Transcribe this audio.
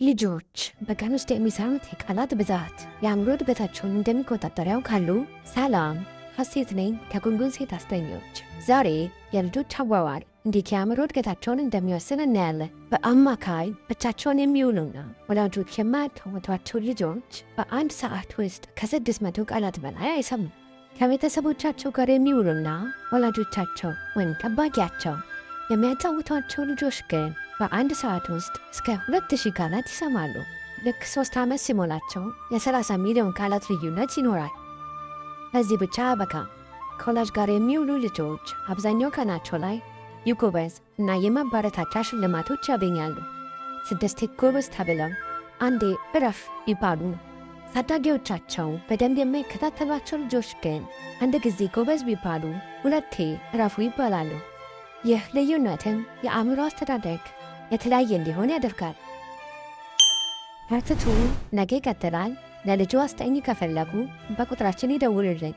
ልጆች በቀን ውስጥ የሚሰሩት የቃላት ብዛት የአእምሮ እድገታቸውን እንደሚቆጣጠር ያውቃሉ? ሰላም፣ ሀሴት ነኝ ከጉንጉን ሴት አስጠኚዎች። ዛሬ የልጆች አዋዋል እንዴት የአእምሮ እድገታቸውን እንደሚወስን እናያለን። በአማካይ ብቻቸውን የሚውሉና ወላጆች የማያጫውቷቸው ልጆች በአንድ ሰዓት ውስጥ ከ600 ቃላት በላይ አይሰሙም። ከቤተሰቦቻቸው ጋር የሚውሉና ወላጆቻቸው ወይም ጠባቂያቸው የሚያጫውቷቸው ልጆች ግን በአንድ ሰዓት ውስጥ እስከ 2000 ቃላት ይሰማሉ። ልክ 3 ዓመት ሲሞላቸው የ30 ሚሊዮን ቃላት ልዩነት ይኖራል። በዚህ ብቻ አበቃ። ከወላጅ ጋር የሚውሉ ልጆች አብዛኛው ቀናቸው ላይ የጎበዝ እና የማበረታቻ ሽልማቶች ያገኛሉ። ስድስቴ ጎበዝ ተብለው አንዴ እረፍ ይባሉ ነው። አሳዳጊዎቻቸው በደንብ የማይከታተሏቸው ልጆች ግን አንድ ጊዜ ጎበዝ ቢባሉ ሁለቴ እረፉ ይባላሉ። ይህ ልዩነትም የአእምሮ አስተዳደግ የተለያየ እንዲሆን ያደርጋል። Part 2 ነገ ይቀጥላል። ለልጆ አስጠኚ ከፈለጉ በቁጥራችን ይደውሉልን።